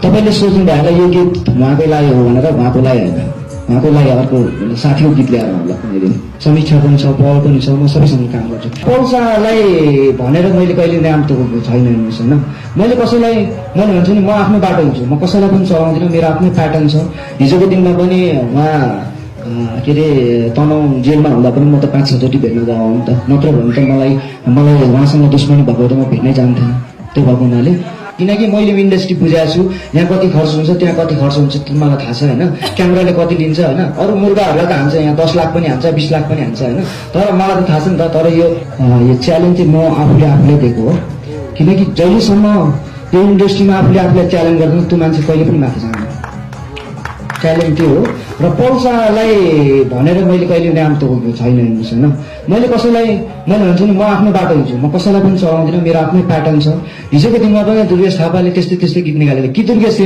तपाईँले सोच्नु भएर यो गीत उहाँकै लागि हो भनेर उहाँको लागि होइन, उहाँको लागि अर्को साथीको गीत ल्याएर होला कुनै दिन। समीक्षा पनि छ, पल पनि छ, म सबैसँग काम गर्छु। पल शाहलाई भनेर मैले कहिले नाम तोकेको छैन हेर्नुहोस् होइन। मैले कसैलाई मैले भन्छु नि म आफ्नो बाटो हुन्छु, म कसैलाई पनि चलाउँदिनँ, मेरो आफ्नै प्याटर्न छ। हिजोको दिनमा पनि उहाँ के अरे तनहुँ जेलमा हुँदा पनि म त 5-6 चोटि भेट्न गएको हो नि त, नत्र भने त मलाई उहाँसँग दुश्मनी भएको त म भेट्नै जान्थेन। त्यो भएको हुनाले किनकि मैले इन्डस्ट्री बुझाएको छु, यहाँ कति खर्च हुन्छ त्यहाँ कति खर्च हुन्छ त्यो मलाई थाहा छ होइन। क्यामेराले कति लिन्छ होइन, अरू मुर्गाहरूलाई त हान्छ, यहाँ 10 लाख पनि हान्छ, 20 लाख पनि हान्छ होइन। तर मलाई त थाहा छ नि त। तर यो च्यालेन्ज चाहिँ म आफूले दिएको हो, किनकि जहिलेसम्म यो इन्डस्ट्रीमा आफूले च्यालेन्ज गर्दैन त्यो मान्छे कहिले पनि माथि जाँदैन। च्यालेन्ज त्यो हो। र पल शाहलाई भनेर मैले कहिले नाम तोकेको छैन हेर्नुहोस् होइन। मैले भन्छु नि म आफ्नो बाटो हुन्छु, म कसैलाई पनि चलाउँदिनँ, मेरो आफ्नै प्याटर्न छ। हिजोको दिनमा पनि दुर्गेश थापाले त्यस्तै गीत निकालेको कि दुर्गेश